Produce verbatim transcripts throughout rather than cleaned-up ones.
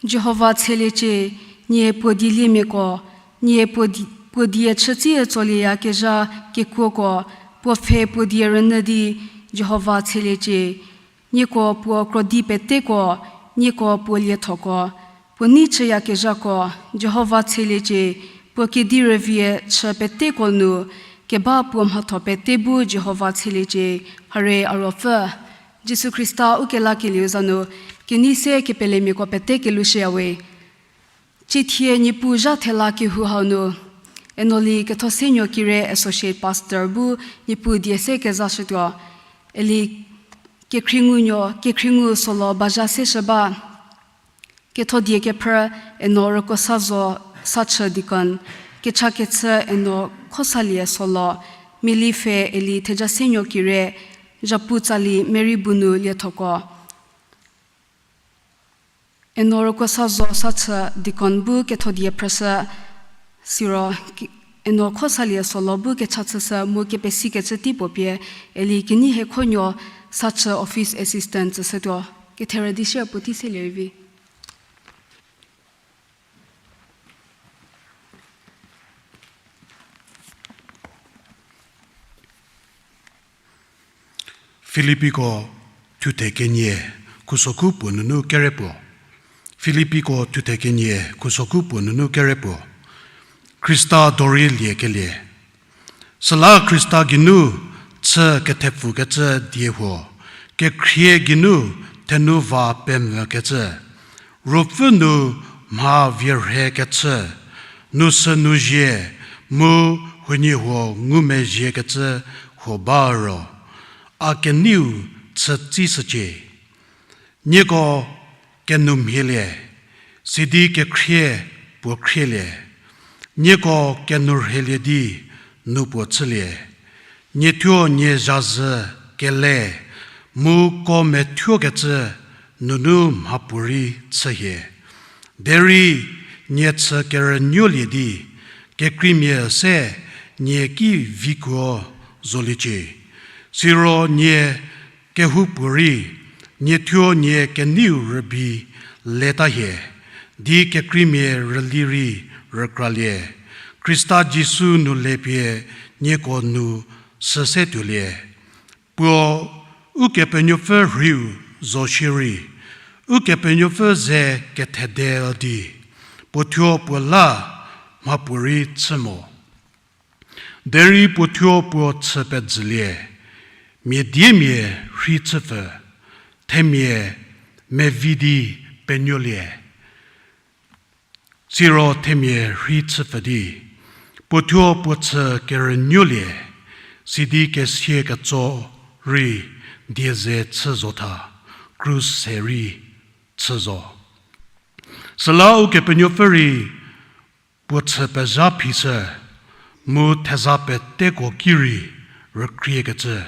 Jihova tsheliecie. Nie puo dieliemiako, nie puo di-, puo die chütsie tsolieyakezha kekuoko, puo pfhe puo die rünyü di Jihova tsheliecie. Nieko puo krodi peteko, nieko puo liethoko, puo nei chüyakezhako, Jihova tsheliecie. Puo kedi rüvie chü peteko nu keba puo mhatho pete bu Jihova tsheliecie. Hare a ruopfü. Jisu Khrista ukelakelieu za nu kenei se kepelemiako pete kelushüyawe. Ciethie Niepuu zha thela kehou hau nu, Enoli Kethosenuo Kire Associate Pastor bu Niepuu die se kezashütuo. Eli kekhriengunuo, kekhriengu solo bazha seshü ba. Kethodie kephrü Eno Rükosazo Sachü Deacon, kechakechü Eno Khosalie solo, Mili pfhe Eli Thejasenuo Kire, zhapu tsali Mary bu nu liethoko. Eno Rükosazo Sachü Deacon bu kethodie phrüshü, siro ki-, Eno Khosalie solo bu kecha chüshü mu kepesikecü tei puo pie, Eli Kenei Hekhonuo Sachü Office Assistant tsüshütuo. Ketherü di shie puotei selie rei vi. Filipiko thuthe kenie, khusoku puo nunu kere puo. Filipiko thuthe kenie, khusoku puo nunu kere puo. Khrista dorei liekelie. Süla Khrista geinu chü kethepfukecü die huo, kekhrie geinu thenu va pemvükecü, Ruopfü nu mha vierhekecü, nu sü nu zie, mu huoniehuo ngumezhiekecü huo ba ro, a keneiu chütsishücie. Nieko kenoumhielie, sidi kekhrie puo khrielie. Nieko kenourheilie di nu puo chülie. Niethuo nie zhazü kele, mu ko methuokecü nunu mhapuorei chühie. Derei nie chü kerünuolie di, kekreimia se nie ki vikuo zoliecie. Siro nie kehoupuorei, niethuo nie keneiu rübei leta hie, di kekreimia rüli rei rükralie. Khrista Jisu nu lepie nieko nu süse tuolie. Puo Ukepenuopfü rhiu zo shierei, Ukepenuopfü ze kethede di, puo thuo puo la mhapuorei chü mo. Derei puo thuo puo chü pezülie, mia diemia rhei chüpfü, themia mevi di penuolie. Siro themia rhei chüpfü di, puo thuo puo chü kerünuolie, sidi kesia ketso rei die ze chü zotha, krus se rei chü zo. Süla Ukepenuopfü rei puo chü pezha phishü, mu theza peteko ki rei rükriekecü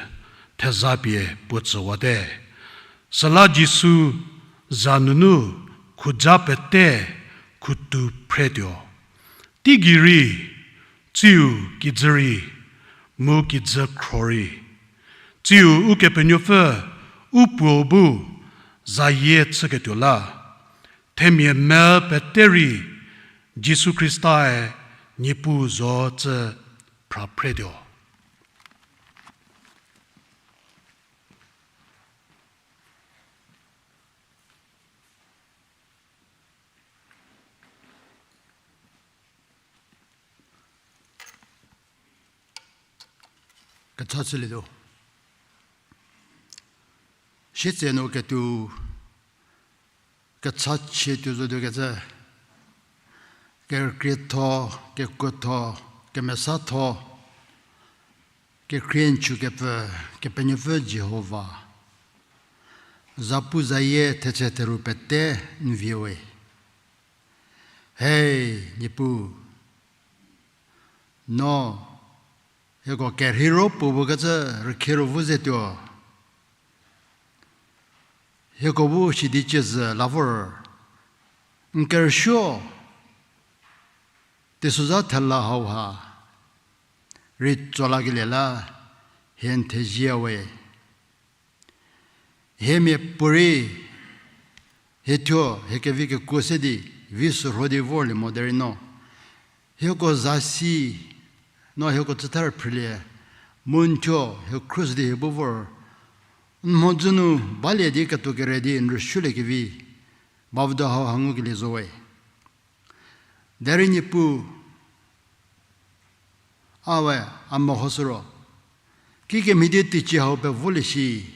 theza pie puo tsüwate. Süla Jisu za nunu khuja pete khutu phretuo. Teigei rei, tsiu kijü rei, mu kijü khro rei, tsiu Ukepenuopfü u Puo bu zayie chüketuo la, themia mel pete rei Jisu Khrista-e Niepuu zo cü phra phretuo. Kecha chülietuo. Sietsenu ketuo, kechachie tuo zotuo kecü, kerükrietho, kekuotho, kemesatho, kekhrie n chükepfü, Kepenuopfü Jihova, zapuzayie thetse theru pete n vie we. Hei, Niepuu, no hieko kerheiro puo bu kecü rükhie ro vu zetuo. Hieko bu sidi ciezü la vor, n kerüsuo, teisozha thela hauha rei tso lakelie la hie n thezie we. Hie miapuorei Hie thuo hie kevi kekuo se di, vi sürho di vorlie mo derei no, hieko zasi, no hieko tsütha rüphrülie, mu n thuo hie krus di hie bu vor, n mhodzü nu balie di ketuo kere di n rüsuoliekevi, bavüdo hau ha ngukelie zo we. Derei Niepuu, a we, a mehoshü ro, kikemhie di teicie hau pevolie shi,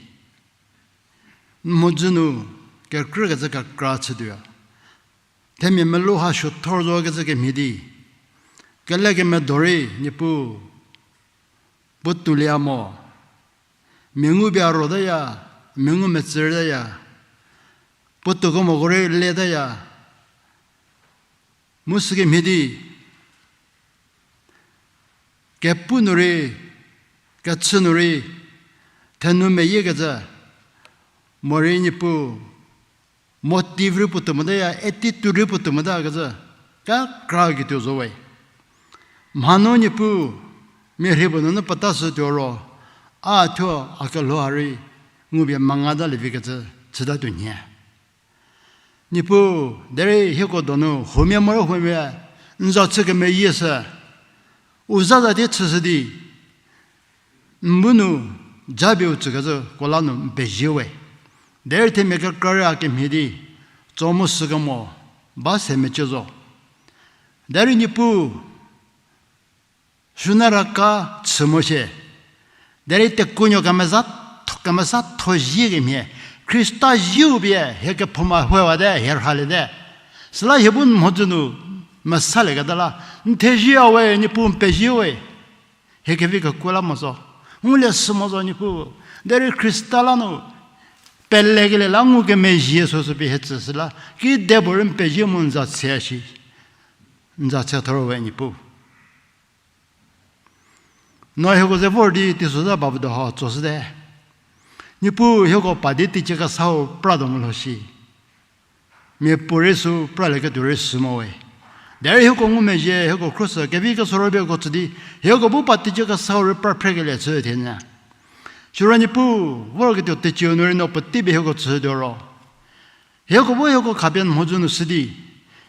n mhodzü nu kekrükecü kekra chütuoya. Themia melou ha suothor zokecü kemhie di, kelekemedo rei Niepuu, puotoulie mo. Mia ngu pie a rotaya, mia ngu metsürütaya, puotou kemoko rei letaya. Mu sükemhie di, kepu nu rei, kechü nu rei, thenou meyiekecü, morei Niepuu, motive rei puotou motaya, attitude rei puotou motakecü, kekra ketuo zo we. Mhanu Niepuu, mia rhei puo nunu petashütuo ro, a thuo a kelhou ha rei, ngupie mangatalie vikecü, chütatuo nhie. Niepuu, derei hieko donu huomia morei huomia, n za chü kemeyie sü, u zaza di chüshü di, n bu nu, japie u tsükecüko la nu n pezie we. Derei themia kekra rei a kemhie di, tso mu sükemo, ba se mecie zo. Derei Niepuu, sünaraka chü mo shie. Derei tekuonuo kemeza tho-, kemesatho zie kemhie, Khrista zieu pie hie kephouma huewate, hie rhaliete. Süla hie bu n mhodzü nu mesalieketa la, n thezie we, Niepuu n pezie we. Hie kevi kekuo la mo zo. Ngulie sü mo zo Niepuu. Derei Khrista la nu pelekelie la ngukemezhie süsü pie hie tsüshü la, kidepuorei n pezie mu n za tshü shi. N za tshü thor we Niepuu. No hieko ze vor di teisozha bavüdo hau tsoshüte. Niepuu hieko pa di teicie kesau pra do mo lho shi. Miapuorei sü pralieketuo rei sü mo we. Derei hieko ngumezhie, hieko khrüshü, kevi kesuo ro pie hieko tsü di, hieko bu pa teicie kesau rei pra phrekelie chü thienyü. Siro Niepuu, vorketuo teicieu nu rei no puotei pie hieko tsütuo ro, hieko bu hieko khapie n mhodzü nu shü di,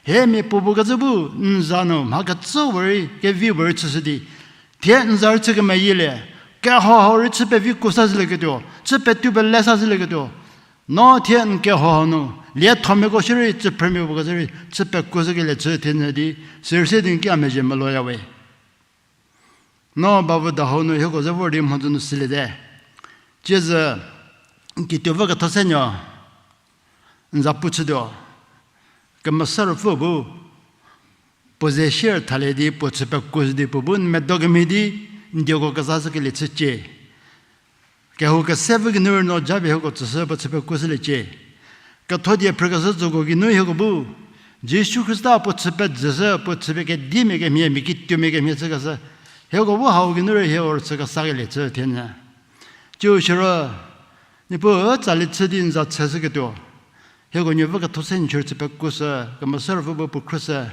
hie mia puopuo kecü bu n za nu mha kecü puorei, kevi puorei chüshü di, thie n za rei chü kemeyielie, keho hau rei chü pevi kuo sa zhülieketuo, chü petu pele sa zhülieketuo, no thie n keho hau nu liethomiako shierei, chüphrümia puo kecü rei chü pekuoshükelie chü thienyü di, sirse di n ki a mezhie meloya we. No bavüdo hau nu hieko ze vor di mhodzü nu shüliete. Tsiezü, n kituo vo ketho senuo, n za pu chütuo, Kemesa Ruopfü bu puo ze sier thalie di puo chü pekuoshü di puo bu n medo kemhie di, n dieko kezashükelie chücie. Kehou kese pfü geinu rei no japie hieko tsüshü puo chü pekuoshüliecie. Ketho die phrükeshü tsüko geinu hieko bu Jisu Khrista puo chü pejüshü, puo chü pie kedimia kemhie, mia kituomia kemhie chükeshü, hieko bu hau geinu rei hie rüchü kesakelie chü thienyü. Tsiu siro, Niepuu tsali chü di n za chüshüketuo, hieko nuo vo ketho se n chü rüchü pekuoshü, Kemesa Ruopfü bu puo khrüshü.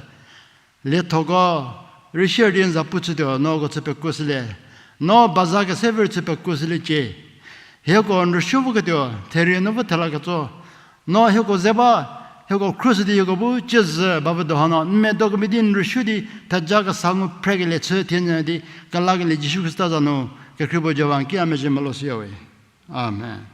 Liethoko rei sier di n za pu chütuo, no uko chü pekuoshülie. No baza kese pfü rei chü pekuoshüliecie. Hieko n rüsuo voketuo therie nu vo thela ketso, no hieko ze ba, hieko khrüshü di hieko bu tsiezü bavüdo hau no n medo kemhie di n rüsuo di theja kesa ngu phrekelie chü thienyü di, kelakelie Jisu Khrista za nu, kekhrie puo Jihova n ki a mezhie meloshüya we. Amen.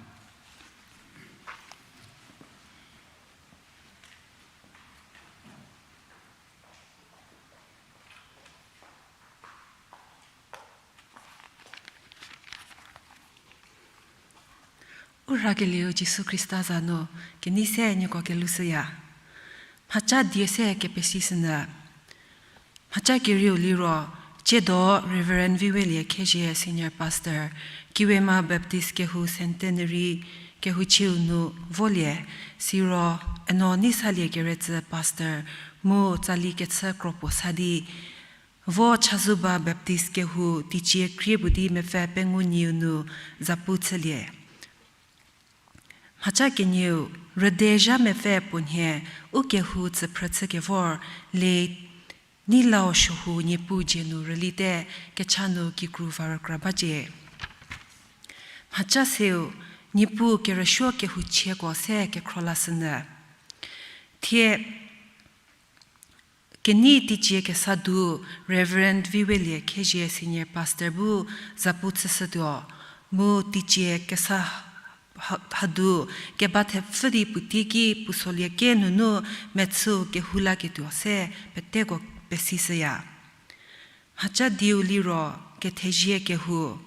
U rhakelieu Jisu Khrista za nu kenei se nieko kelushüya. Mhaca die se kepesishünyü. Mhaca kerieu liro, tsiedo Reverend Viwelie Khezhie, Senior Pastor, Kiwema Baptist kehou Centenary kehouchieu nu volie, siro Eno Neisalie Keretsü Pastor mu tsali kechü kropuo sa di, vo Chazuba Baptist kehou teicie krie puo di mepfü pengou nyieu nu zapu chülie. Mhaca kenieu, rüde zha mepfü puo nhie, u kehou tsüphrü chükevor, le Neilau Shohu Niepuu dzie nu rülite, kecha nu kikru va rükra bacie. Mhaca seu, Niepuu kerüsuo kehouchieko se kekhro lashünyü. Thie kenei teicie kesadu Reverend Viwelie Khezhie Senior Pastor bu zapu chüshütuo, mu teicie kesa ha-, hadu keba thepfü di puotei ki puo solieke nunu mechüu kehou laketuo se peteko pesishüya. Mhaca dieu liro kethezie kehou.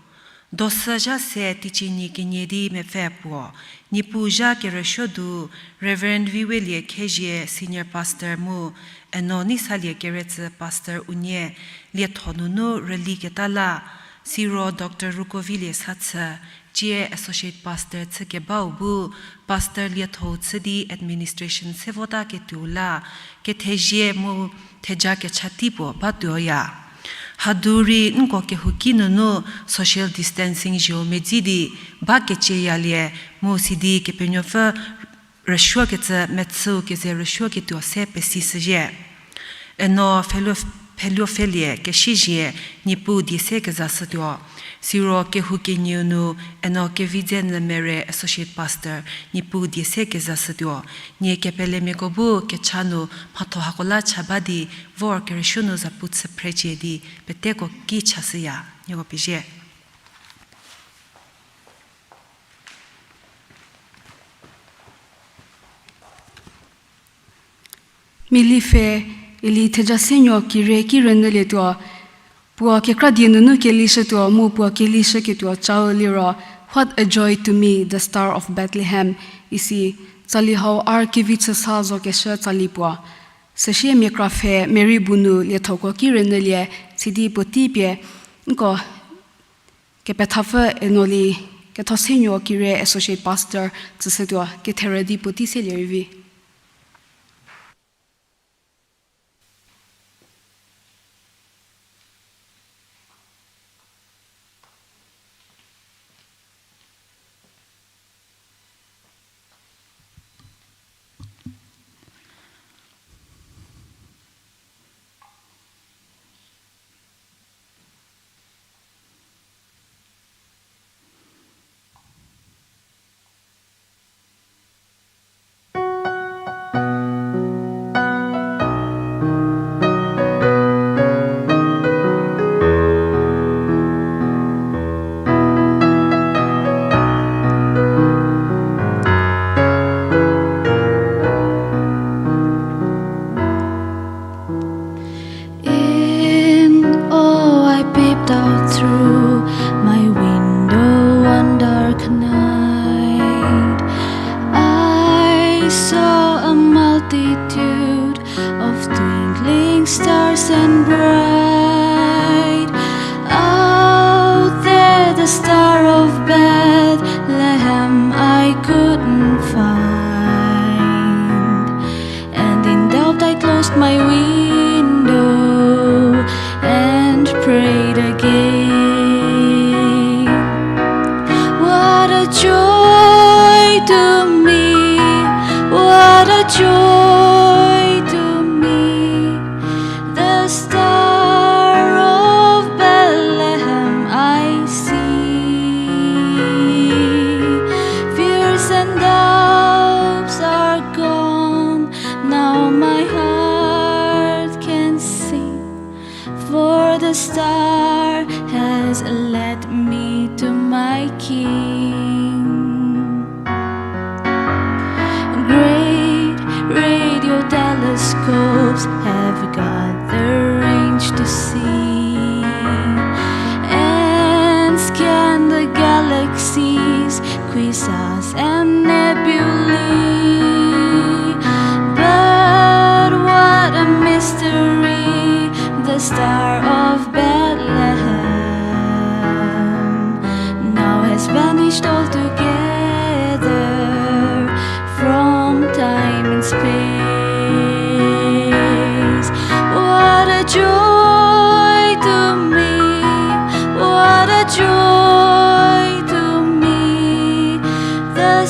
Dosü zha se teicie nyi kenie di mepfü puo, Niepuu zha kerüsuo du Reverend Viwelie Khezhie Senior Pastor mu Eno Neisalie Keretsü Pastor unie lietho nunu rüliketa la, siro Doctor Rukovilie Sathü, cie Associate Pastor chükebau bu, Pastor liethou chü di administration se vota ketuo la, kethezie mu theja kecha tei puo batuoya. Hadu rei nko kehouki nunu social distancing zieu medzi di bakecieyalie mu sidi Kepenuopfü rüsuokecü mechüu keze rüsuoketuo se pesishüzhie. Eno Pheluo-, Pheluopfhelie Kesiezie, Niepuu die se kezashütuo. Siro kehou kenieu nu Eno Kevidzenyü Mere Associate Pastor, Niepuu die se kezashütuo. Nie kepelemiako bu kecha nu mhatho hako la cha ba di vor kerüsuo nu zapu chü phrecie di peteko ki chashüya. Nieko pezie. Miali pfhe, ili theja senuo kire ki rünyülietuo, puo kekra die nunu kelishütuo mu puo kelishüketuo cau liro, What a Joy to Me, the Star of Bethlehem, isi, tsali hau R. Kevichüsa zokeshü tsali puo. Süsie mia kra pfhe Mary bu nu liethoko ki rünyülie, sidi puotei pie, nko kepethapfü Eno Li, ketho senuo kire Associate Pastor tsüshütuo, ketherü di puotei selie rei vi. In awe I peeped out through my window one dark night. I saw a multitude of twinkling stars and bright. Out there the Star of Bethlehem I couldn't find. And in doubt I closed my window and prayed again. What a joy to me, what a joy to me, the Star of Bethlehem I see. Fears and doubts are gone, now my heart can sing, for the star has led me to my King. Great radio telescopes have got the range to see and scan the galaxies, quasars and nebulae. But what a mystery, the Star of Bethlehem now has vanished altogether from time and space. What a joy to me, what a joy to me, the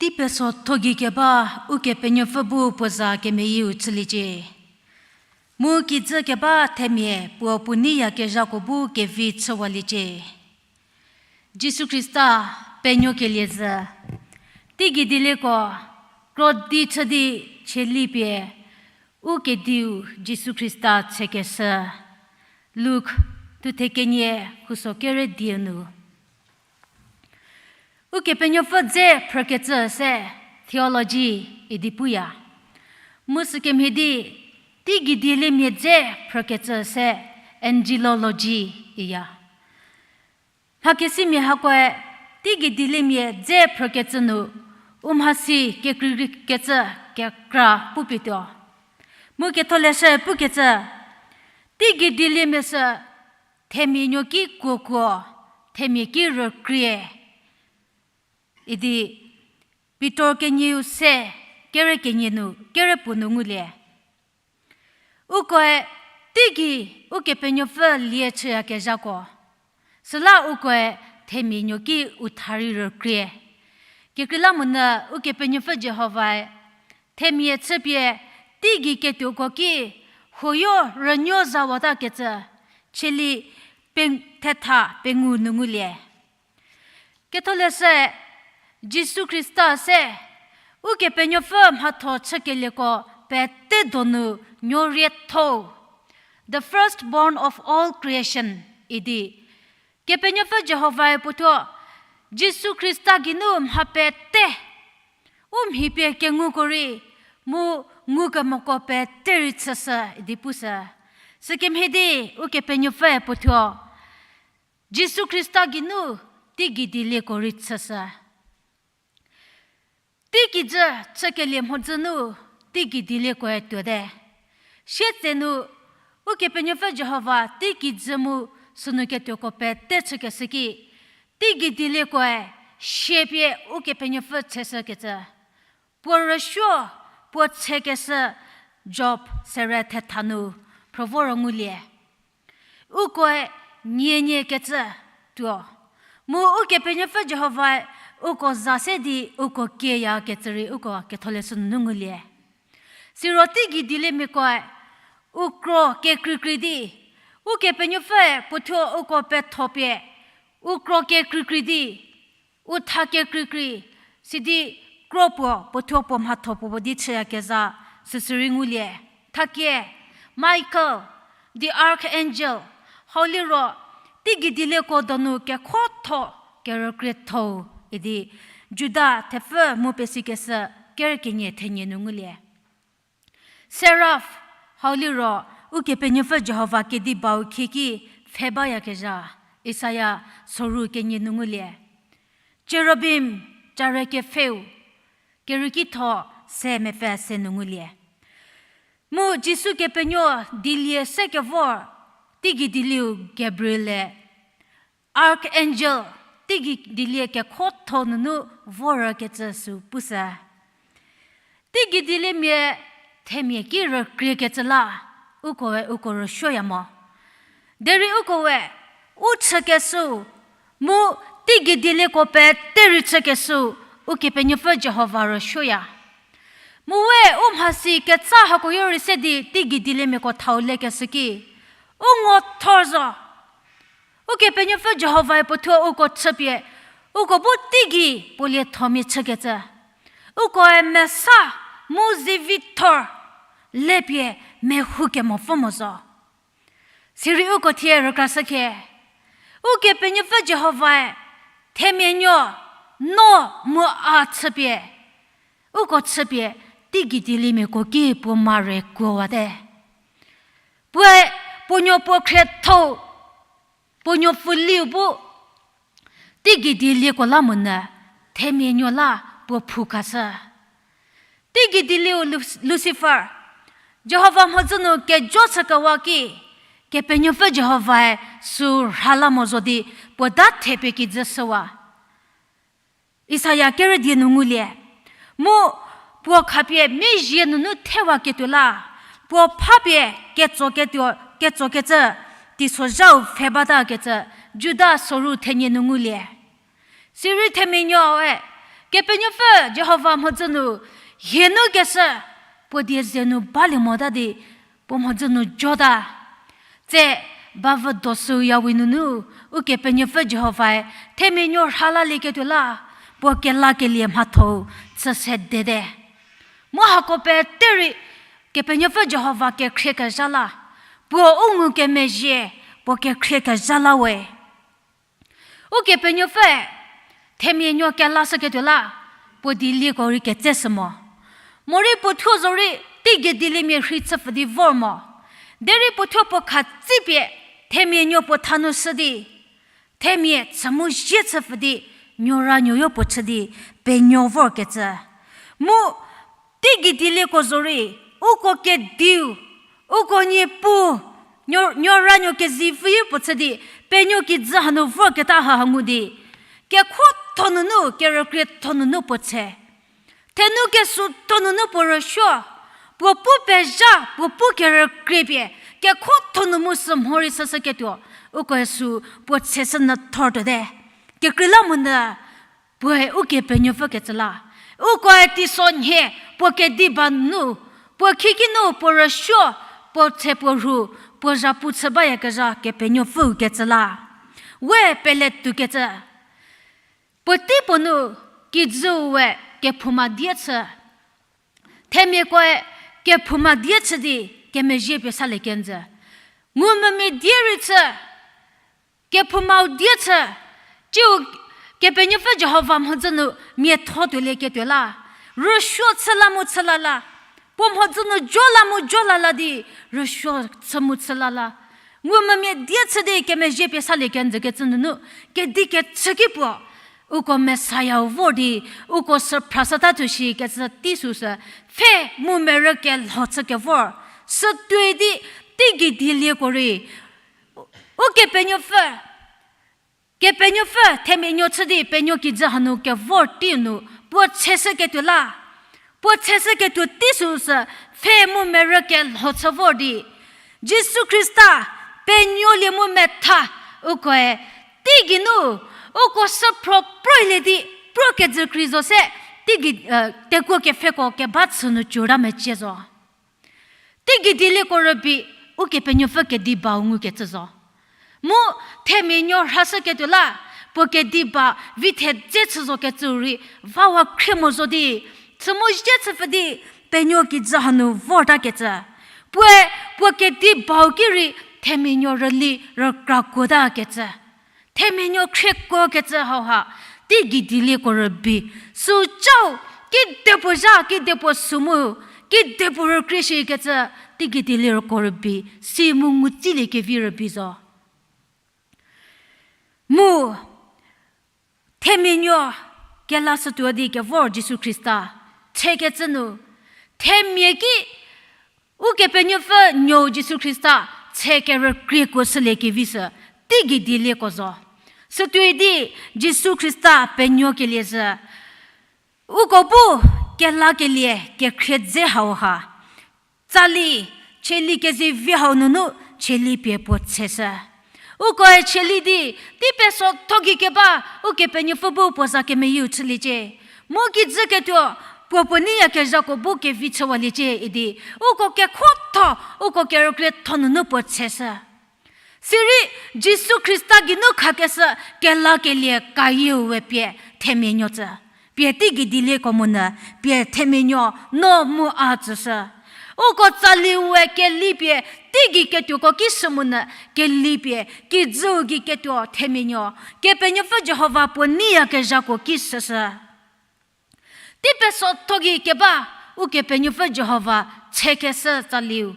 Tei pesotho gei keba Ukepenuopfü bu puo za kemeyieu chüliecie. Mu kijü keba themia puo puo neiyakezhako bu kevi chüwaliecie. Jisu Khrista penuokelie zhü. Teigei dielieko krodi chü di chieli pie u kediu Jisu Khrista tsekeshü. Luk thuthe kenie khuso kere die nu. Ukepenuopfü dze phrükecü se theology idi puya. Mu sükemhie di, teigei dieliemia dze phrükecü se angelology iya. Mhakesimia hakoe teigei dieliemia dze phrükecü nu, u mhasi kekreikecü kekra pupietuo. Mu ketholeshü pukecü, teigei dieliemia sü themia nuo ki kuokuo, themia ki rükrie. Idi Pitor kenieu se kere kenie nu, kere puo nu ngulie. Ukoe teigei Ukepenuopfü lie chüyakezhako. Süla ukoe themia nuo ki u tha rei rükrie. Kekreilamonyü Ukepenuopfü Jihovae themia chüpie teigei ketuoko ki huoyo rünuo zawatakecü, chieli pe-, thetha pengou nu ngulie. Ketholeshü Jisu Khrista se Ukepenuopfü mhatho chükelieko pete donu nuo rietho, the firstborn of all creation idi. Kepenuopfü Jihovae puothuo Jisu Khrista geinu mha pete, u mhi pie kenguko rei, mu ngukemoko pete rei chüshü idi pushü. Sükemhie di Ukepenuopfüe puothuo Jisu Khrista geinu teigei dielieko rei chüshü. Teigei jü chükelie mhodzü nu teigei dieliekoe tuote. Sietsenu Ukepenuopfü Jihova teigei jü mu sünu ketuoko pete chükeshü ki, teigei dieliekoe siepie Ukepenuopfü cheshükecü. Puo rüsuo, puo chekeshü Job sere thetha nu phrü voro ngulie. Ukoe nienie kecü tuo. Mu Ukepenuopfü Jihovae uko za se di uko kieyakecü rei uko ketholeshü nunu ngulie. Siro teigei dieliemiakoe u kro kekreikrei di, Ukepenuopfüe puothuo uko pethopie, u kro kekreikrei di, u tha kekreikrei, sidi kro puo puothuo puo mhatho puo puo di chüyakezha süsü rei ngulie. Thakie, Michael, the archangel, hau liro teigei dielieko donu kekhotho kerükrietho idi Juda thepfü mu pesikeshü kerü kenie thenie nu ngulie. Seraph, hau liro Ukepenuopfü Jihova kedi bau khieki pfhe bayakezha, Isaia soru kenie nu ngulie. Cherubim, care kepfheu, kerükitho se mepfü se nu ngulie. Mu Jisu Kepenuo dielie se kevor, teigei dielieu Gabriel-e, archangel, teigei dielie kekhotho nunu vorkecü sü pushü. Teigei dieliemia themia ki rükriekecü la, ukoe uko rüsuoya mo. Derei ukoe u chükeshüu, mu Teigei dielieko pete rei chükeshüu, Ukepenuopfü Jihova rüsuoya. Mu we u mhasi ketsa hako yo rei se di teigei dieliemiako thau lekeshü ki, u ngo thor zo. Ukepenuopfü Jihovae puothuo uko chüpie, uko bu teigei puo liethomia chükecü, ukoe mesa mu zivithor lepie mehoukemopfü mo zo. Sirei uko thie rükrashükhie, Ukepenuopfü Jihovae themia nuo, no mu a chüpie, uko chüpie, teigei dieliemiako ki puo mare kuowate. Puoe puo nuo puo khriethou, puo nuo pfuliu bu teigei dielieko la monyü, themia nuo la puo phu khashü. Teigei dielieu Lu-, Lucifer, Jihova mhodzü nu kejo chükewa ki, Kepenuopfü Jihovae süu rha la mo zo di puo da thepie kijü shüwa. Isaia kerü die nu ngulie. Mu puo khapie mezhie nunu thewaketuo la, puo phapie ketsoketuo, ketsokecü, teisozhau pfhe batakecü, Juda soru thenie nu ngulie. Sirei themia nuoe, Kepenuopfü Jihova mhodzü nu hie nu keshü, puo die ze nu balie mota di, puo mhodzü nu jota. Tse, bavü dosüu yawi nunu, Ukepenuopfü Jihovae themia nuo rha lalieketuo la, puo kelakelie mhathou chü sedete. Mu hako pete rei, Kepenuopfü Jihova kekhrie kezha la, puo u ngukemezhie, puo kekhrie kezha la we. Ukepenuopfüe themia nuo kelashüketuo la, puo dielieko rei ketseshü mo. Morei puo thuo zorei teigei dieliemia rhei chüpfü di vor mo. Derei puo thuo puo khatsipie themia nuo puo tha nu shü di, themia chü mu zie chüpfü di, nuora nuoyo puo chü di, penuo vorkecü. Mu teigei dielieko zorei, uko kediu, uko niepu, nuo-, nuora nuo kezipfüu puo chü di, penuo kijü hanu vorketa ha ha ngu di, kekhuotho nunu, kerükrietho nunu puo tshe. Thenu kesuotho nunu puo rüsuo, puo pu pezha, puo pu kerükrie pie, kekhuotho nu mu sü mhorei shüshüketuo, ukoe süu puo tsheshü nyü thor tuote. Kekreilamonyü, puoe Ukepenuopfü kecü la. Ukoe teisonhie, puo kediba nu, puo khiki nu, puo rüsuo, puo tshe puo rhu, puo zhapu chü bayakezha Kepenuopfüu kecü la. We pele tuokecü. Puotei puo nu kijüu we kephouma die chü. Themiakoe kephouma die chü di kemezhie pie salie kenjü. Ngumvümia die rei chü, kephoumau die chü, tsiu Kepenuopfü Jihova mhodzü nu miatho tuolieketuo la, rüsuo chü la mu chü la la, puo mhodzü nu jo la mu jo la la di, rüsuo chü mu chü la la. Ngumvümia die chü di kemezhie pie salie kenjü kecü nunu, kedi kechü ki puo, uko Messiah-u vor di, uko süphra sata tuo shi kecü tei süsü, pfhe mu merü kelho chü kevor, sütuoi di, teigei dielieko rei, Ukepenuopfü, Kepenuopfü themia nuo chü di penuo kijü hanu kevor tei nu, puo tsheshüketuo la, puo tsheshüketuo tei süsü, pfhe mu merü kelho chü vor di, Jisu Khrista, penuolie mu metha, ukoe, teigei nu, uko süphro prolie di, pro kejü krei zo se, teigei, eh, tekuo kepfheko keba chü nu cüta mecie zo. Teigei dielieko rübei, Ukepenuopfü kediba-u ngukecü zo. Mu themia nuo rhashüketuo la, puo kediba vi thedze chü zokecü rei, vawa khrie mo zo di, chü mu zie chüpfü di, penuo kijü hanu vortakecü. Puoe, puo kediba-u ki rei, themia nuo rüli rükra kuotakecü. Themia nuo khriekuokecü hauha, teigei dielieko rübei, süu cau, kidepuo zha, kidepuo sü mu, kidepuo rükrie shikecü, teigei dielieko rübei, si mu ngutsilie kevi rübei zo. Mu, themia nuo kelashütuo di kevor Jisu Khrista, tshekecü nu, themia ki, Ukepenuopfü nuou Jisu Khrista, tshe kerükriekuo shülie kevi sü, teigei dielieko zo. Sütuoi di, Jisu Khrista penuokelie zhü, uko bu kelakelie kekhrie dze hauha. Tsali, cheli kezivi hau nunu, cheli pie puo tsheshü. Ukoe chülie di, tei pesotho gei keba, Ukepenuopfü bu puo za kemeyieu chüliecie. Mu kijü ketuo, puo puo neiyakezhako bu kevi chüwaliecie idi, uko kekhotho, uko kerükrietho nunu puo tsheshü. Sirei, Jisu Khrista geinu khakeshü kelakelie kayieu we pie themia nuo tsü. Pie teigei dielieko monyü, pie themia nuo no mu a tsüshü. Uko tsali we keli pie, teigei ketuoko ki shü monyü, keli pie, kijüu gei ketuo themia nuo, Kepenuopfü Jihova puo neiyakezhako ki shüshü. Tei pesotho gei keba, Ukepenuopfü Jihova tshekeshü tsaliu.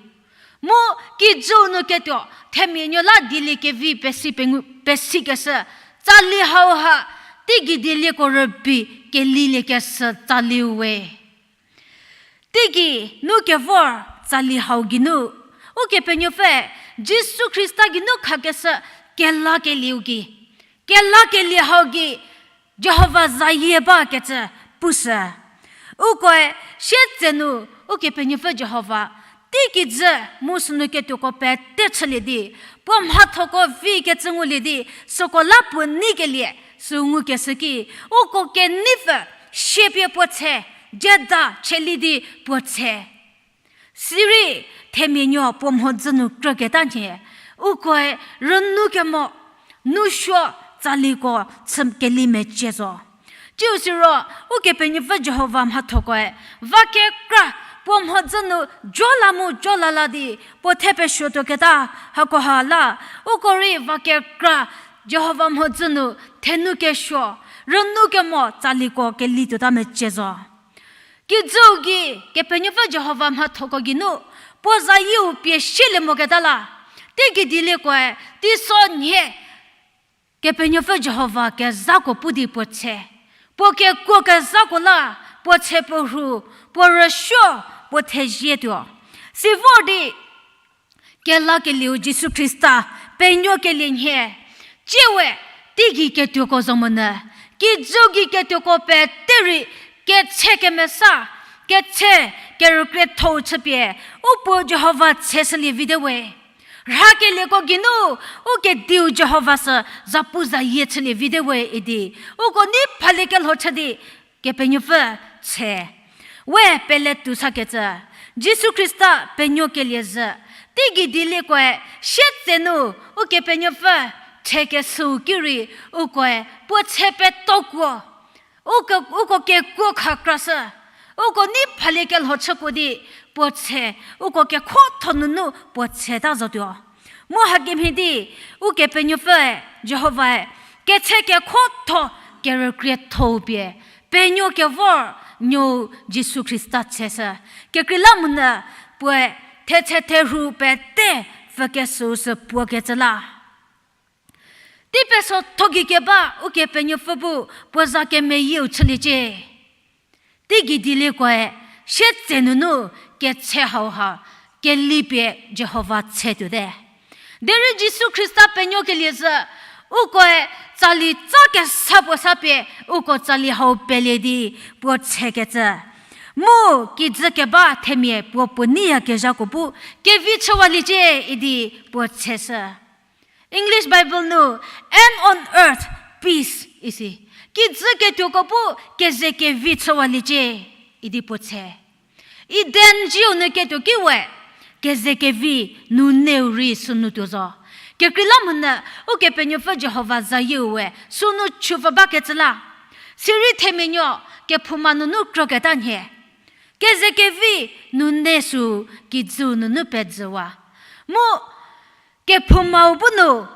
Mu kijüu nu ketuo, themia nuo la dieliekevi pesi pengu-, pesikeshü, tsali hauha, teigei dielieko rübei keliliekeshü tsaliu we. Teigei nu kevor tsali hau geinu, Ukepenuopfü, Jisu Khrista geinu khakeshü kelakelieu gei, kelakelie hau gei, Jihova zayie bakecü pushü. Ukoe sietsenu Ukepenuopfü Jihova, teikijü mu sünu ketuoko pete chülie di, puo mhathoko vikecü ngulie di, süko la puo neikelie, sü ngukeshü ki, uko keneipfü, siepie puo tshe, jeda chülie di puo tshe. Sirei themia nuo puo mhodzü nu krüketa nhie, ukoe rünu kemo, nusuo tsaliko chü keli mecie zo. Tsiu siro, Ukepenuopfü Jihova mhathokoe, va kekra puo mhodzü nu jola mu jola la di, puo the pesuotuoketa, hakoha la, uko rei va kekra Jihova mhodzü nu thenu kesuo, rünu kemo tsaliko keli tuota mecie zo. Kijüu gei Kepenuopfü Jihova mhathoko geinu, puo zayieu pie sielie moketa la, teigei dieliekoe, teiso nhie, Kepenuopfü Jihova kezhako pu di puo tshe, puo kekuo kezhako la, puo tshe puo rhu, puo rüsuo, puo thezietuo. Sivor di, kelakelieu Jisu Khrista, penuokelie nhie, tsiewe, teigei ketuoko zo monyü, kijüu gei ketuoko pete rei, ketshe kemesa, ketshe kerükriethou chüpie, u puo Jihova tsheshülie vite we. Rhakelieko geinu, u kediu Jihova sü zapuzayie chülie vite we idi, uko nei phalie kelho chü di, Kepenuopfü tshe. We pele tusakecü, Jisu Khrista penuokelie zhü, teigei dieliekoe sietsenu, Ukepenuopfü tshekeshüu ki rei, ukoe puo tshe petokuo, uko, uko kekuo khakrashü, uko nei phalie kelho chükuo di, puo tshe, uko kekhotho nunu puo tsheta zotuo. Mu hakemhie di, Ukepenuopfüe, Jihovae, ketshe kekhotho kerükriethou pie, penuo kevor nuou Jisu Khrista tsheshü. Kekreilamonyü puoe thetse therhu pete pfükeshüu sü puokecü la. Tei pesotho gei keba Ukepenuopfü bu puo za kemeyieu chüliecie. Teigei dieliekoe sietse nunu ketshe hauha keli pie Jihova tshe tuote. Derei Jisu Khrista penuokelie zhü, ukoe tsali tsa kesa puo sa pie uko tsali hau pelie di puo tshekecü. Mu kijü keba themia puo puo neiyakezhako bu kevi chüwaliecie idi puo tsheshü. English Bible nu, "And on earth, peace," isi. Kijü ketuoko bu keze kevi chüwaliecie idi puo tshe. Eden zieu nu ketuo ki we, keze kevi nuneu rei sünu tuo zo. Kekreilamonyü Ukepenuopfü Jihova zayieu we sünu chüpfü bakecü la. Sirei themia nuo kephouma nunu kroketa nhie. Keze kevi nune sü kijüu nunu pejüwa. Mu kephoumau bu nu,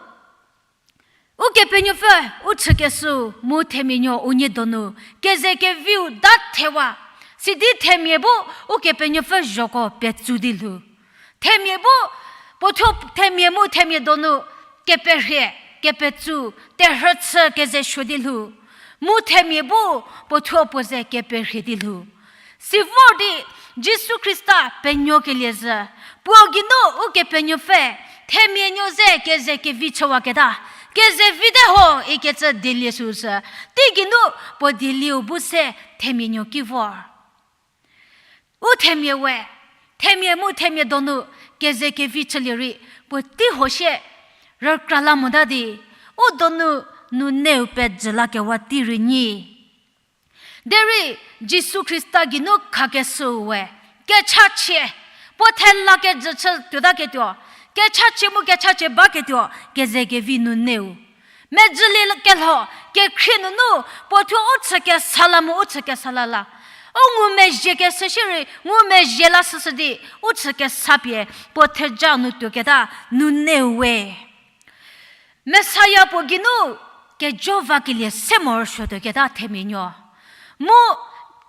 Ukepenuopfü u chükeshüu mu themia nuo unie donu, keze keviu da thewa, sidi themia bu Ukepenuopfü zhoko petsu di lhou. Themia bu, puo thuo themia mu themia donu, keperhie, kepetsu, terhü chü keze suo di lhou. Mu themia bu, puo thuo puo ze keperhie di lhou. Sivor di Jisu Khrista penuokelie zhü, puo geinu Ukepenuopfü, themia nuo ze keze kevi chüwaketa, keze vite ho ikecü dielie süu sü, teigei nu puo dielieu bu se themia nuo ki vor. U themia we, themia mu themia donu keze kevi chülie rei, puotei ho sie, rükra la mota di, u donu nuneu pejü lakewa tei rei nyi. Derei Jisu Khrista geinu khakeshüu we, kechachie, puo thela kejü chü tuotaketuo, kechachie mu kechachie baketuo, kezekevi nuneu. Mejülie kelho, kekhrie nunu, puo thuo u chü kesa la mu u chü kesa la la. U ngumezhie keshü shierei, ngumezhie la shüshü di, u chü kesa pie, puo theja nu tuoketa nuneu we. Messiah puo geinu kejo vakelie se morosuo tuoketa themia nuo. Mu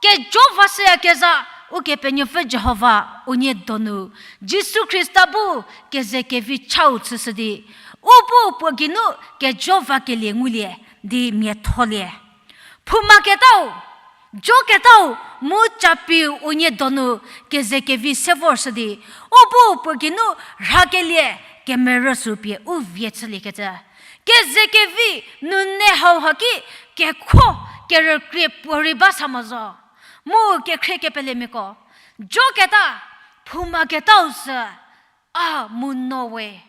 kejo vashüyakezha Ukepenuopfü Jihova unie donu, Jisu Khrista bu kezekevi chau chüshü di, u bu puo geinu kejo vakelie ngulie di miatholie. Phoumaketau, joketau, mu capiu unie donu kezekevi se vorshü di, u bu puo geinu rhakelie kemerü sü pie u vie chüliekecü. Kezekevi nune hauha ki kekho kerükrie puorei ba sa mo zo. Mu kekhrie kepelemiako, joketa, phoumaketau sü, a mu no we.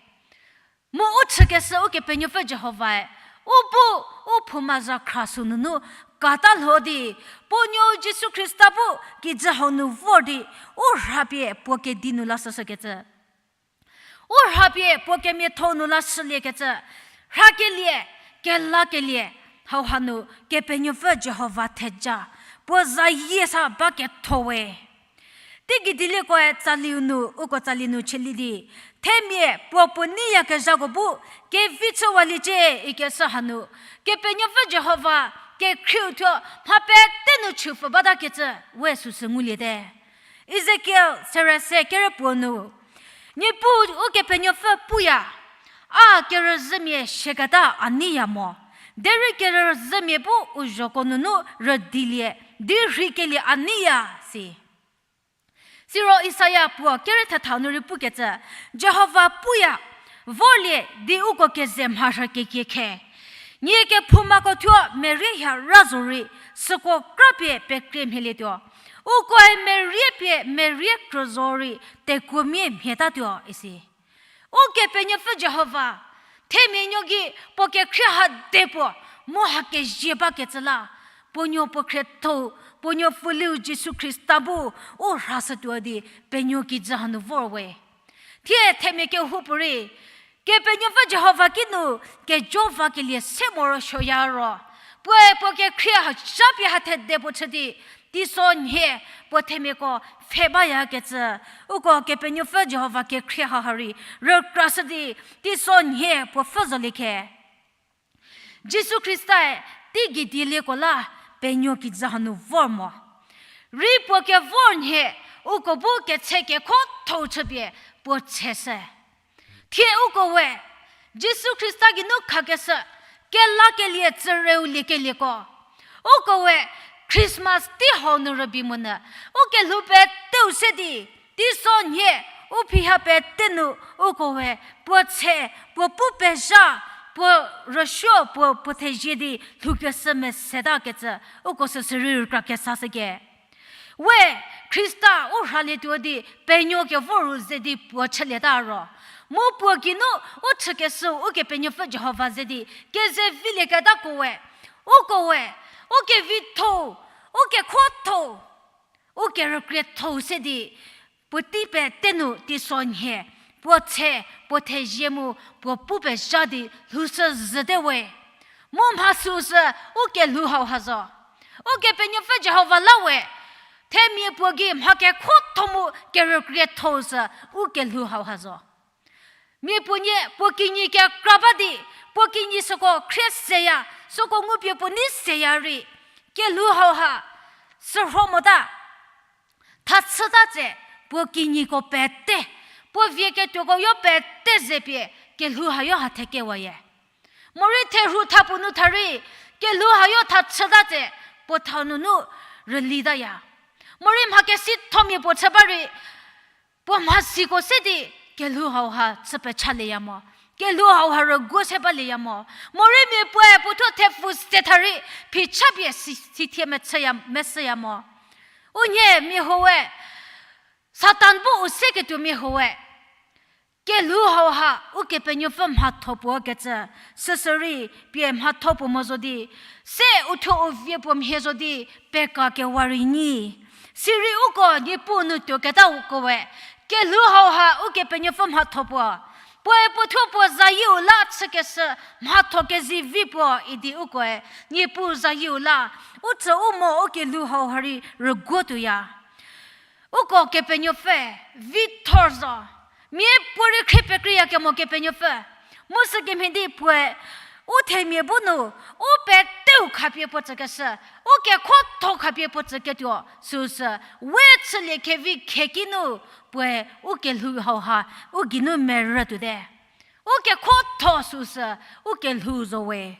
Mu u chükeshü Ukepenuopfü Jihovae, u bu, u phouma zhakhra sü nunu, kata lho di, puo nuou Jisu Khrista bu kijü hau nu vor di, u rhapie puo kedi nu la shüshükecü. U rhapie puo kemiatho nu la shüliekecü, rhakelie, kelakelie, hauha nu Kepenuopfü Jihova theja, puo zayie sa ba ketho we. Teigei dieliekoe tsaliu nu, uko tsali nu chülie di, themia puo puo neiyakezhako bu kevi chüwaliecie ikeshü hanu, Kepenuopfü Jihova kekhrieu thuo mha pete nu chüpfü batakecü we süsü nguliete. Ezekiel serü se kerü puo nu, Niepuu Ukepenuopfü puya, a kerüzhümia siaketa a neiya mo, derei kerüzhümia bu u zhoko nunu rüdilie, di rheikelie a neiya, si. Siro Isaia puo kerü thetha nu rei pukecü, Jihova puya, vorlie di uko keze mharhü kekie khe. Nie kephoumako thuo merie hie ra zorei, süko krapie pekrie mhielietuo. Ukoe merie pie merie krü zorei, tekuomia mhietatuo isi. Ukepenuopfü Jihova, themia nuo gei puo kekhrie ha de puo, mu ha kezie bakecü la, puo nuo puo khriethou, puo nuo pfuliu Jisu Khrista bu, u rhashütuo di, penuo kijü hanu vor we. Thie themia kehoupuorei, Kepenuopfü Jihova kinu, kejo vakelie se morosuoya ro, puoe puo kekhrie ha cha pie ha thede puo chü di, teiso nhie puo themiako pfhe bayakecü, uko Kepenuopfü Jihova kekhrie hauha rei rükrashü di, teiso nhie puo pfhü zolie khe. Jisu Khristae teigei dielieko la penuo kijü hanu vor mo. Rei puo kevor nhie, uko bu ketse kekhothou chüpie puo tseshü. Thie uko we, Jisu Khrista geinu khakeshü, kelakelie tsüreu liekelieko. Uko we, Christmas tei hau nu rübei monyü, u kelhou peteu se di, teiso nhie, u phiha pete nu, uko we, puo tshe, puo pu pezha, puo rüsuo, puo, puo thezie di, lhoukeshü mesetakecü, uko süsü rei rükra kesashüke. We, Khrista u rhalietuo di penuo kevor ru ze di puo chülieta ro. Mu puo geinu u chükeshü Ukepenuopfü Jihova ze di keze vilieketako we, uko we, u kevitho, u kekhothou, u kerükriethou se di puotei pete nu teiso nhie, puo tshe, puo thezie mu puo pu pezha di lhoushü zhüte we. Mu mha süu sü u kelhou hauha zo. Ukepenuopfü Jihova la we, themia puo gei mha kekhotho mu kerükriethou sü u kelhou hauha zo. Mia puo nie puo kinyi kekra ba di, puo kinyi süko khrie seya, süko ngupie puo nei seya rei, kelhou hauha sürho mota. Thachüta tse, puo kinyiko pete, puo vie ketuoko yo pete ze pie, kelhou hayo ha thekewaye. Morei therhu thapuo nu tha rei, kelhou hayo thachüta tse, puo thau nunu rülitaya. Morei mha kesithomia puo chü ba rei, puo mhasiko se di kelhou hauha chü pechalieya mo. Kelhou hauha rüguo se balieya mo. Morei mia puoe puo thuo thepfu se tha rei, phicha pie si, sithie mechüya, meshüya mo. Unhie mia huoe, Satan bu u seketuo mia huoe, Kelhou hauha Ukepenuopfü mhatho puo kecü, süsürei pie mhatho puo mo zo di, se uthuo u vie puo mhie zo di, peka kewa rei nyi. Sirei uko Niepuu nu tuoketako we, kelhou hauha Ukepenuopfü mhatho puo, puoe puothuo puo zayieu la chükeshü mhatho kezivi puo idi ukoe Niepuu zayieu la, u tsü u mo u kelhou hauha rei rüguo tuoya. Uko Kepenuopfü, vithor zo. Miapuorei khrie pekreiya kemo Kepenuopfü. Mu sükemhie di puoe, u themia bu nu, u peteu khapie puo tsükeshü, u kekhotho khapie puo tsüketuo, süsü, we chülie kevi kheki nu, puoe, u kelhou hauha, u geinu merü tuote. U kekhotho süsü, u kelhou zo we.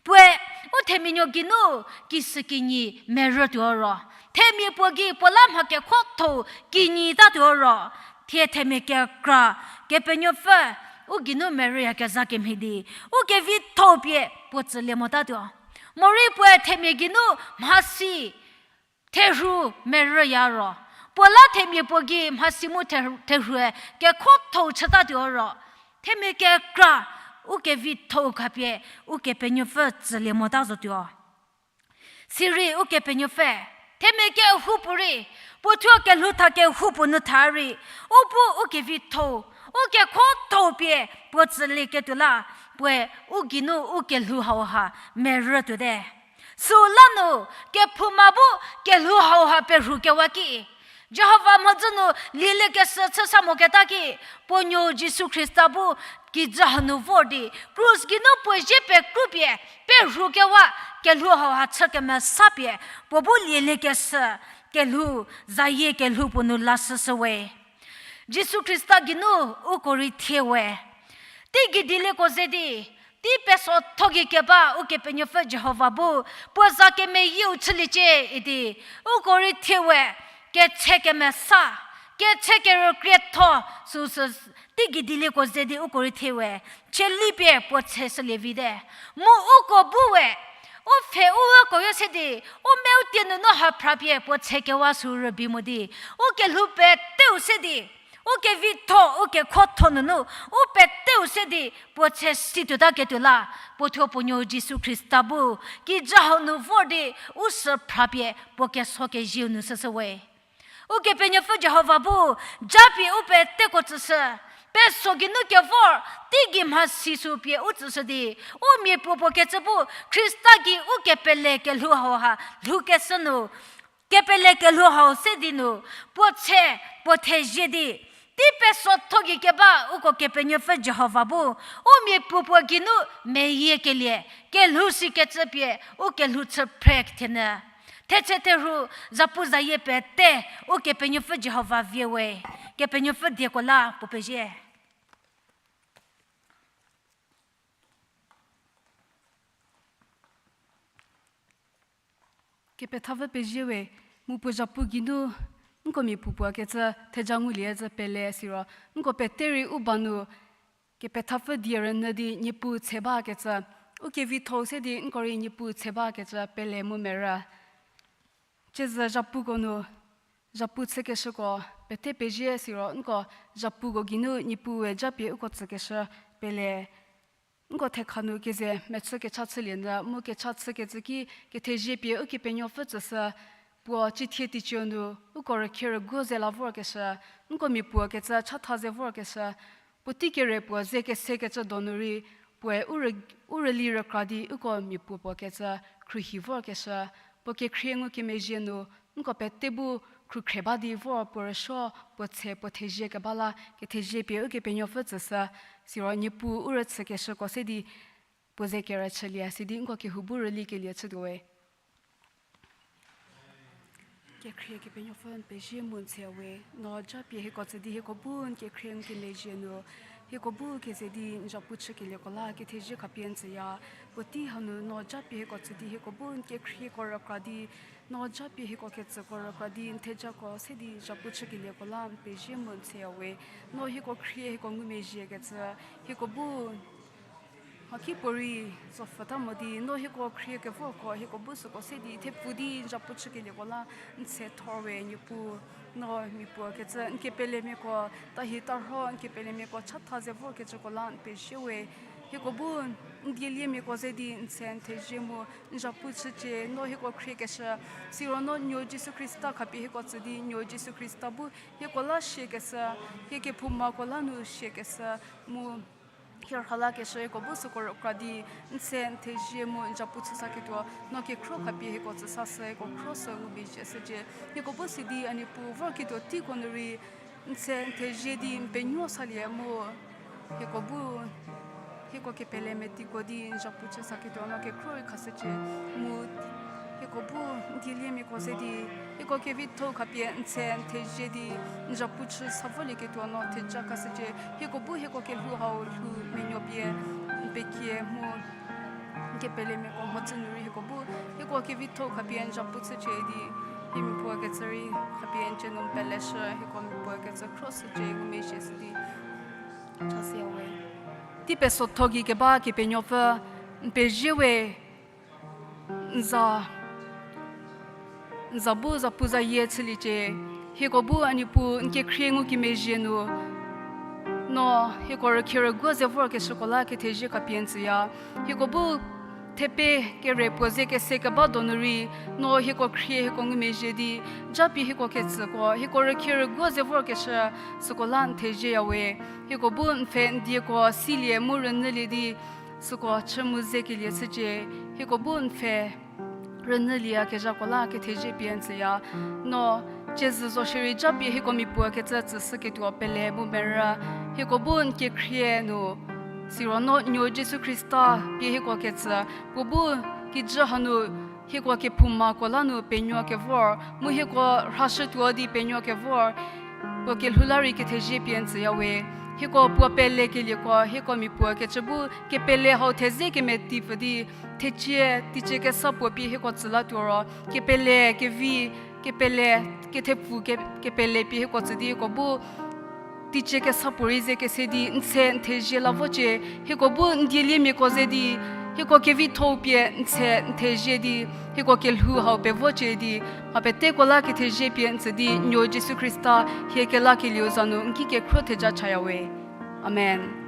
Puoe, u themia nuo geinu, kisükinyi merü tuo ro. Themia puo gei puo la mha kekhotho kinyi ta tuo ro. Thie themia kekra, Kepenuopfü, u geinu merüyakezha kemhie di. U kevitho pie puo tsülie motatuo. Morei puoe themia geinu mhasi, therhu merüya ro. Puo la themia puo gei mhasi mu therhu, therhue kekhotho chütatuo ro. Themia kekra, u kevitho khapie, Ukepenuopfü tsülie mota zotuo. Sirei Ukepenuopfü, themia kehoupuorei, puothuo kelhou tha kehoupuo nu tha rei, u bu u kevitho, u kekhotho pie puo tsülieketuo la, puoe u geinu u kelhou hauha merü tuote. Süu la nu, kephouma bu kelhou hauha perhukewa ki, Jihova mhodzü nu lieliekeshü chü sa moketa ki, puo nuo Jisu Khrista bu kijü hanu vor di, krus geinu puo zie pekrupie, perhukewa, kelhou hauha chü kemesapie, puo bu lieliekeshü, kelhou, zayie kelhou puo nu lashüshü we. Jisu Khrista geinu uko rei thie we. Teigei dielieko ze di, tei pesotho gei keba Ukepenuopfü Jihova bu, puo za kemeyieu chüliecie idi, uko rei thie we, keche kemesa, keche kerükrietho, süsü, teigei dielieko ze di uko rei thie we, cheli pie puo tsheshülie vite. Mu uko bu we, u pfhe u üko yo se di, u meu tie nunu ha phrapie puo tshekewa sü rübei mo di, u kelhou peteu se di, u kevitho, u kekhotho nunu, u peteu se di, puo tshesi tuotaketuo la, puothuo puo nuo Jisu Khrista bu, kijü hau nu vor di, u sü phrapie, puo keso kezieu nu shüshü we. Ukepenuopfü Jihova bu, japie u peteko tsüshü, peso geinu kevor, teigei mhasi sü pie u tsüshü di, u mia puopuo kecü bu, Khrista gei u kepele kelhou hauha, lhoukeshü nu, kepele kelhou hau se di nu, puo tshe, puo thezie di, tei pesotho gei keba uko Kepenuopfü Jihova bu, u mia puopuo geinu meyiekelie, kelhou sikecü pie, u kelhou chü phre thenyü. Thetse therhu, zapu zayie pete, Ukepenuopfü Jihova vie we, Kepenuopfü dieko la puo pezie. Kepethapfü pezie we, mu puo zhapu geinu, nko mia puopuo kecü theja ngulie zü pele siro, nko pete rei u ba nu, kepethapfü die rünyü di Niepuu tshe bakecü, u kevitho se di nko rei Niepuu tshe bakecü pele mu merü. Ciezü zhapuko nu, zhapu chükeshüko pete pezie siro, nko zhapuko geinu Niepuue japie uko tsükeshü pele. Nko thekha nu keze mechü kecha chülie nyü, mu kecha chükecü ki kethezie pie Ukepenuopfü tsüshü, puo cithie teiciu nu uko rükhe rügu ze la vorkeshü, nko mia puo kecü chatha ze vorkeshü, puotei kere puo ze kesekecü donu rei, puoe u rü-, u rüli rükra di uko mia puopuo kecü khruohi vorkeshü, puo kekhrie ngukemezhie nu, nko pete bu khrukhre ba di vor puo rüsuo, puo tshe, puo thezie keba la, kethezie pie Ukepenuopfü tsüshü, siro Niepuu u rüchükeshüko se di, puo ze kerüchülie, sidi nko kehou bu rülikelie chütuowe. Kekhrie Kepenuopfü n pezie mu n tshe we, no japie hieko tsü di hieko bu n kekhrie n kemezhie nu, hieko bu keze di n zhapu chükelieko la kethezie khapie n tsüya, puotei hanu no japie hieko tsü di hieko bu n kekhrieko rükra di, no japie hieko kecüko rükra di n thejako se di zhapu chükelieko la n pezie mu n tsheya we, no hieko khrie hieko ngumezhiekecü, hieko bu Mhakipuorei zopfhüta mo di, no hieko khrie kevorko, hieko bu süko se di, thepfu di n zapu chükelieko la n se thor we, Niepuu, no mia puo kecü, n kepelemiako, tahi tarho, n kepelemiako chatha ze vorkecüko la n pezie we. Hieko bu n dieliemiako ze di n se n thezie mu n zapu chücie, no hieko khriekeshü, siro no nuo Jisu Khrista khapie hieko tsü di, nuo Jisu Khrista bu hieko la siakeshü, hie kephoumako la nu siakeshü, mu hie rhalakeshü hieko bu süko rükra di, n se n thezie mu n zapu chü saketuo, no kekhro khapie hieko tsü sashü, hieko khro sü ngumezhie shücie. Hieko bu si di a Niepuu vorketuo teiko nu rei, n se n thezie di n penuo salie mu, hieko bu, hieko kepele metiko di n zapu chü saketuo no kekhro rei khashücie, mu hieko bu n dieliemiako ze di, hieko kevitho khapie n se n thezie di n zapu chü sa volieketuo no theja khashücie, hieko bu hieko kelhou hau lhou menuo pie n pekie mu n kepelemiako mhodzü nu rei hieko bu, hieko kevitho khapie n zapu chücie di, hie mia puo kecü rei khapie n cie nu n peleshü, hieko mia puo kecü khro shücie ngumezhie shü di, chasiya we. Tei pesotho gei keba Kepenuopfü, n pezie we, n za, n za bu zapuzayie chüliecie, hieko bu a Niepuu n kekhrie ngukemezhie nu, no hieko rükhie rüguo ze vorkeshüko la kethezie khapie n tsüya, hieko bu thepe kere puo ze kese keba donu rei, no hieko khrie hieko ngumezhie di, japie hieko ketsüko, hieko rükhie rüguo ze vorkeshü, süko la n thezieya we, hieko bu n pfhe n dieko silie mu rünyülie di, süko chü mu zekelie chücie, hieko bu n pfhe rünyülieyakezhako la kethezie pie n tsüya, no, ciezü zo shierei japie hieko mia puo kecü tsüshüketuo pele mu merü, hieko bu n kekhrie nu, siro no nuo Jisu Khrista pie hieko ketsü, puo bu kijü hanu hieko kephoumako la nu penuo kevor, mu hieko rhashütuo di penuo kevor, puo kelhou la rei kethezie pie n tsüya we. Hieko puo pelekelieko, hieko mia puo kecü bu kepele hau theze kemetipfü di, thecie, teicie kesa puo pie hieko tsü latuo ro, kepele, kevi, kepele, kethepfu, ke-, kepele pie hieko tsü di, hieko bu teicie kesa puorei ze kese di, n se n thezie la vocie, hieko bu n dieliemiako ze di, hieko kevitho-u pie n se n thezie di, hieko kelhou hau pevocie di, mha peteko la kethezie pie n tsü di, nuo Jisu Khrista hie kelakelieu za nu n ki kekhro theja chaya we. Amen.